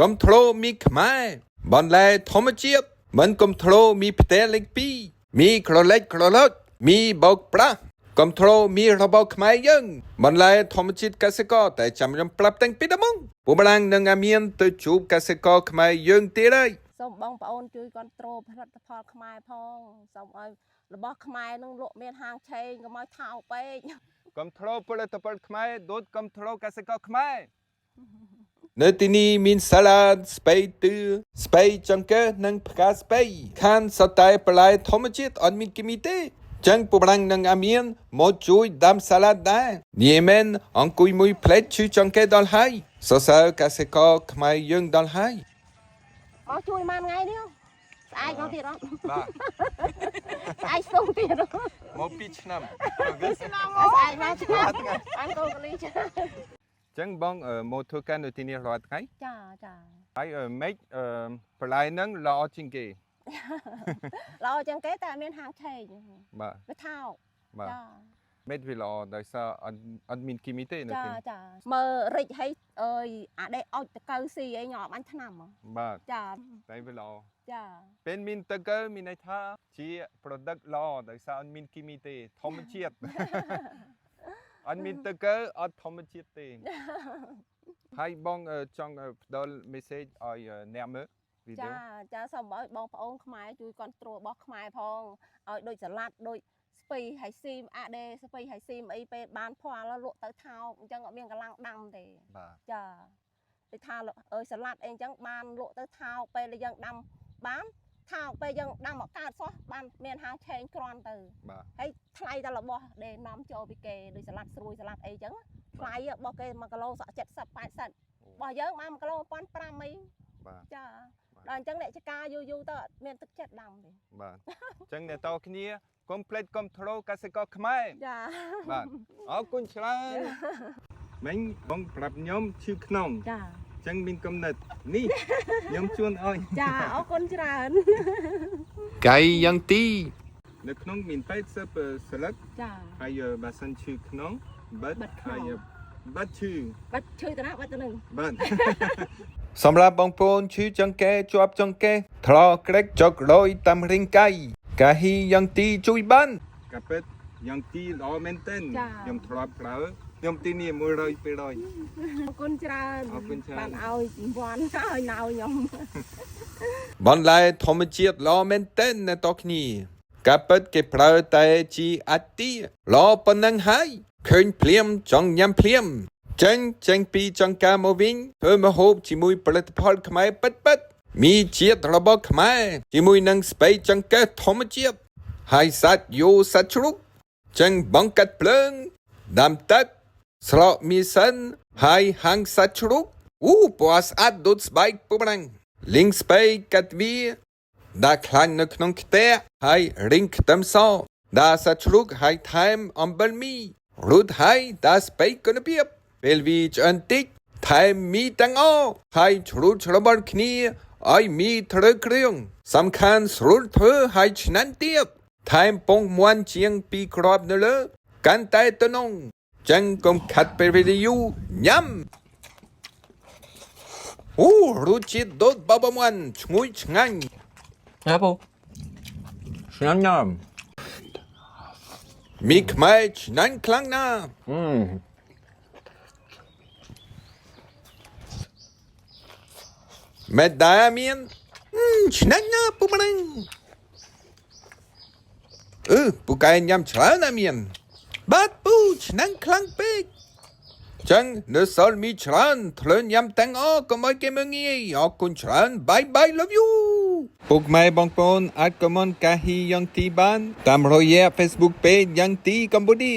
កុំធ្លោមីខ្មែរបន្លែធម្មជាតិមិនកុំធ្លោមីផ្ទះលេខ2មីក្រឡេកក្រឡុចមីបោកប្រាស់កុំធ្លោមីរបស់ខ្មែរយើងបន្លែធម្មជាតិកសិករតែចាំខ្ញុំប្រាប់តាំងពីដំបូងពូបារាំងនឹងអាមានទៅជួបកសិករខ្មែរយើងទៀតហើយ សូមបងប្អូនជួយគ្រប់គ្រងផលិតផលខ្មែរផងសូមឲ្យរបស់ខ្មែរនឹងលក់មានហាងឆេងកុំឲ្យថោកពេក កុំធ្លោផលិតផលខ្មែរដូចកុំធ្លោកសិករខ្មែរនៅទីនេះមានសាឡាដស្ពៃទឺស្ពៃចង្កេះនិងផ្កាស្ពៃខានសតែបន្លែធម្មជាតិអត់មានគីមីទេចឹងពូបារាំងនឹងអាមានមកជួយដាំសាឡាដដែរនេះមែនអង្គុយមួយផ្លេតឈឺចង្កេះដល់ហើយសរសើរកសិករខ្មែរយើងដល់ហើយ មកជួយមួយថ្ងៃនេះស្អែកមកទៀតអត់ បាទ ស្អែកស្ទុះទៀតអត់ មក2ឆ្នាំ ស្អែកមកឆ្នាំបានកូនកលីចា ចឹងបងមកធ្វើការនៅទីនេះរាល់ថ្ងៃ ចាចា ហើយម៉េចបន្លែហ្នឹងល្អជាងគេ ល្អជាងគេតែអត់មានហាងឆេង បាទ វាថោក បាទ ចា មេតវាល្អដោយសារអត់អត់មានគីមីទេនៅ ចា ទីនេះ ចាមើលរិចឲ្យអើយអាដេអុចតកៅស៊ីអីញ៉ាំបាញ់ឆ្នាំហ៎ បាទ ចា តែវាល្អ ចា ពេលមានតកើមានន័យថាជា product ល្អដោយសារអត់មានគីមីទេធម្មជាតិ អត់មានតកើអត់ធម្មជាតិទេហើយបងចង់ផ្ដល់ message ឲ្យអ្នកមើលវីដេ ចា អូ ចាសូមឲ្យបងប្អូនខ្មែរជួយគ្រប់គ្រងរបស់ខ្មែរផងឲ្យដូចសាឡាត់ដូចស្ពៃហើយស៊ីមអាដេស្ពៃហើយស៊ីមអីពេលបានផលលក់ទៅថោកអញ្ចឹងអត់មានកម្លាំងដាំទេ បាទ ចាដូចថាអើយសាឡាត់អីអញ្ចឹងបានលក់ទៅថោកពេលដែលយើងដាំបានថោកពេលយើងដាំមកកើតសោះបានមានហាងឆេងគ្រាន់ទៅ បាទ ហើយថ្លៃតែរបស់ដែលនាំចូលពីគេដូចសាឡាត់ស្រួយសាឡាត់អីអញ្ចឹងថ្លៃរបស់គេ1គីឡូសក់70 80របស់យើងបាន1គីឡូ1500អី បាទ ចាដល់អញ្ចឹងអ្នកចការយូរយូរទៅអត់មានទឹកចិត្តដាំទេ បាទអញ្ចឹងអ្នកតគ្នា complete control កសិករខ្មែរ ចា បាទអរគុណច្រើនមិញបងប្រាប់ខ្ញុំឈឺខ្នង ចា ចឹងមានកំណត់នេះខ្ញុំជួនឲ្យ ចាអរគុណច្រើន កៃយ៉ាងទីនៅក្នុងមាន80ស្លឹក ចា ហើយបើសិនឈឺខ្នងបិទ បិទខ្នង ហើយបិទឈឺ បាត់ឈឺទៅណាបាត់ទៅនឹង បាទសម្រាប់បងប្អូនឈឺចង្កេះជាប់ចង្កេះថ្លក្រេកចុករយតាមរាងកាយកាហ៊ីយ៉ាងទីជួយបានកាពិតយ៉ាងទីល្អមែនទែនខ្ញុំធ្លាប់ប្រើខ្ញុំទីនេះ100 200 អរគុណច្រើន អរគុណច្រើន បានឲ្យវ៉ាន់ឲ្យណៅខ្ញុំ បន្លែធម្មជាតិល្អមែនទែនអ្នកតគ្នាការពិតគេប្រើតែជាអតិល្អប៉ុណ្ណឹងហើយឃើញភ្លាមចង់ញ៉ាំភ្លាមចេញចេញពីចង្ការមកវិញធ្វើម្ហូបជាមួយផលិតផលខ្មែរពិតពិតៗមីជាតិរបស់ខ្មែរជាមួយនឹងស្ពៃចង្កេះធម្មជាតិហើយសាច់យូសាច់ជ្រូកចឹងបង្កាត់ភ្លើងដាំទឹកស្រកមីសិនហើយហាំងសាច់ជ្រូកអូពណ៌ស្អាតដូចស្បែកពូប្រាំងលីងស្ពៃកាត់វាដាក់ខ្លាញ់នៅក្នុងខ្ទះហើយរីងខ្ទឹមសដាក់សាច់ជ្រូកហើយថែមអំបិលមីរួចហើយដាក់ស្ពៃគុណភាពពេលវាឆ្អិនតិចថែមមីទាំងអស់ហើយជ្រូកច្របល់គ្នាឲ្យមីត្រូវគ្រឿងសំខាន់ស្រួលធ្វើហើយឆ្ងាញ់ទៀតថែមពងមាន់ជាងពីរគ្រាប់នៅលើកាន់តែទៅនងចឹងកុំខាត់ពេលវេលាយូរញ៉ាំ អូរសជាតិដូចបបរមាន់ឈ្ងុយឆ្ងាញ់ ណាពូឆ្ងាញ់ណាស់ មីខ្មែរឆ្ងាញ់ខ្លាំងណាស់ អឺ មេដាមានអឺឆ្ងាញ់ណាស់ពូម៉ាំងអឺពូកែញ៉ាំច្រើនណាស់មានបាទពូឆ្ងាញ់ខ្លាំងពេកចឹងនៅសល់មីច្រើនធ្លឺញ៉ាំទាំងអស់កុំឲ្យគេមើងងាយអរគុណច្រើន Bye bye, love you ពុកម៉ែបងប្អូនអាច comment កាហ៊ីយ៉ាងទីបានតាមរយៈ Facebook Page យ៉ាងទីកម្ពុជា